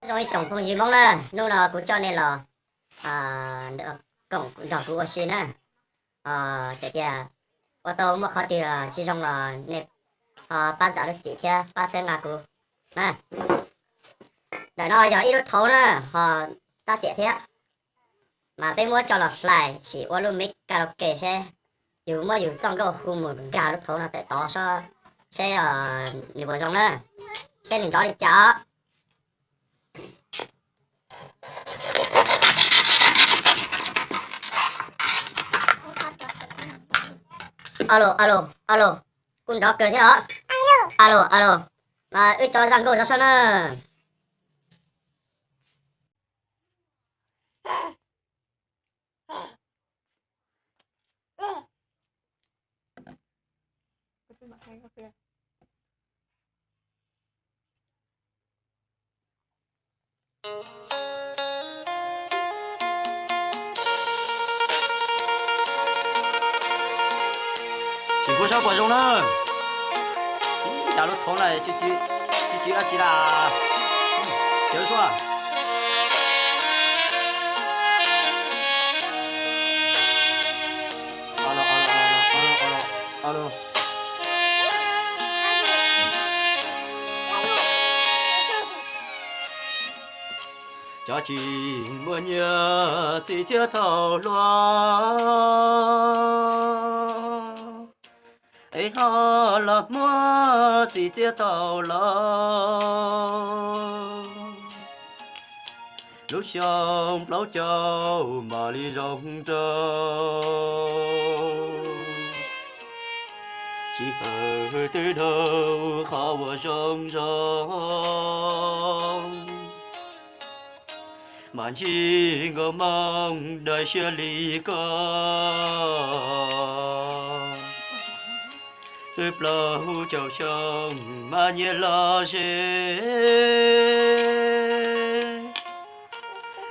Zoo ib tsoom phooj ywg Hmoob na, hnub no kuv coj nej los koom nrog kuv ua si na. Txawm tias ua tau muaj qhov twg tsis zoo los nej ho pab zam lub txim thiab pab txhawb nqa kuv na. Ntawm no yog ib lub thoob na, ho tab tiam thiab, mas peb muab coj los hlais sim ua lub mix karaoke seb yus muab yus txoj nkauj hu mus nkag lub thoob no tawm tod seb nws puas zoo na, seb nws nrov li cas os. Alo, alo, alo, kuj nrov kawg thiab os. Alo, alo, mas wb tso zaj nkauj zov soj na. Tsis khuab sab puas zoo na. Cas lub thoob na tsis tsis dab tsi la. Cawv suab. Cov tsis muaj nyiaj txiv txiaj thaum hluas, es ho los muaj txiv txiaj thaum laus. Lub xyoo plaub caug mam li zoo nraug, tsis hawm twb dhau qhov uas zoo zoo. Mas ntsib nkauj Hmoob dawb siab li koj, twb plaub caug xyoo mas nyias los ze,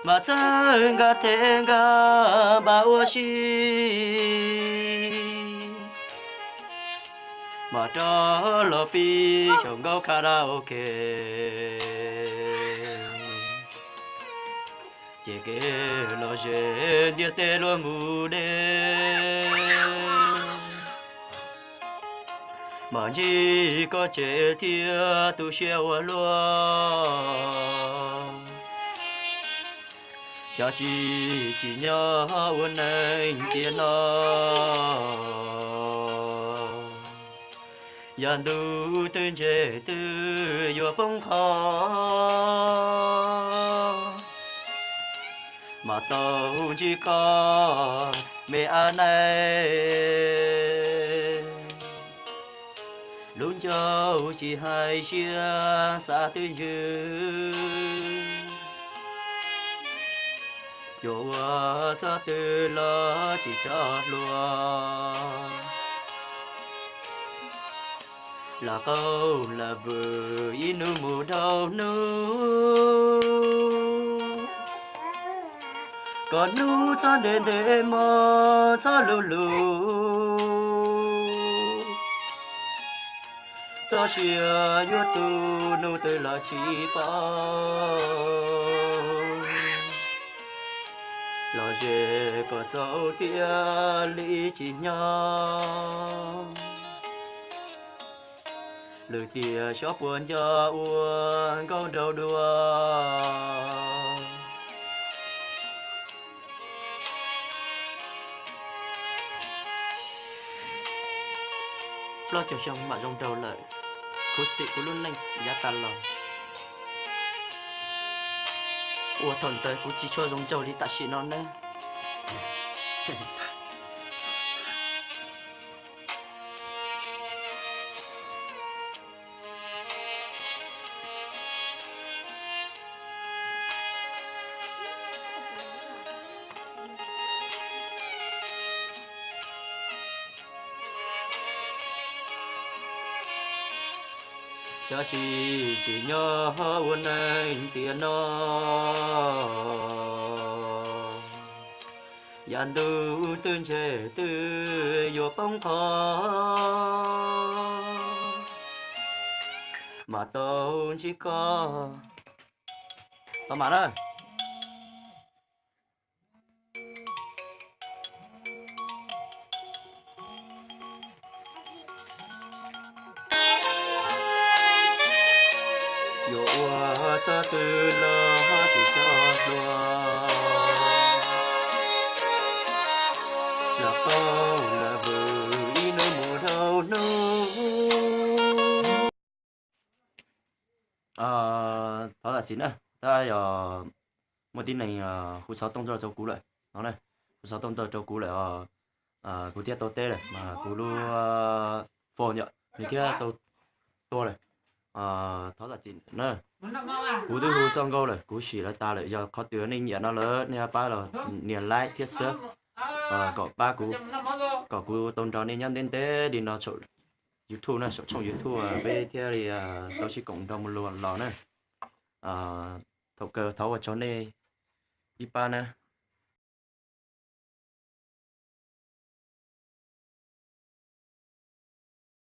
mas txawj nkag them nkag npam ua si, mas rov los pib xyaum nkauj karaoke, ces kev lom zem ntiaj teb luag mus deb. Mas ntsib koj ces thiaj tu siab ua luaj, xyov tsis tsim nyog ua neeg tiam no. Yav ntuj twb ntse twb yuav poob qho, mas tau ntsib koj me ab neeg. Lub ncauj tsis hais siab xav twj ywm, yuav ua txoj twg los tsis rov hluas. Lam qauj lam vwm ib hnub mus dhau hnub, kom hnub txhob ntev ntev hmo txhob luv luv. Txoj sia yuav tu hnub twg los tsis paub, los ze kom txaus tiag li tsim nyog. Lwm tiam xyov puas nco ua nkauj nraug dua. Plaub caug xyoo mam zoo nraug lawm, khuv xim kuv lub neej yav tas los. Ua thaum ntawd kuv tsis tshua zoo nraug li tam sim no nawb. Xyov tsis tsim nyog ua neeg tiam no, yav ntuj twb ntse twb yuav poob qho, mas tau ntsib koj Tau mam na. Yuav ua txoj twg los tsis tau hluas, los tau los vwm ib hnub mus dhau hnub. Thov zam txim na, tab yog muaj tib neeg hu xov tooj rau kuv lawm no, hu xov tooj rau kuv lawm os, kuv thiaj tau teb lawm mas kuv lub phone yom nws thiaj tau tua lawm. Thov zam txim na, kuv twb hu txoj nkauj lawm, kuv sim lawv tas lawm, yog qhov twg nej nyiam no lawm nej pab los nias like thiab sub kom pab kuv, kom kuv tau nrog nej nyob ntev ntev li no saum YouTube na, saum tshooj YouTube peb thiaj li tau sib koom nrog mus los na. Thaum kawg thov ua tsaug nej ib pab na.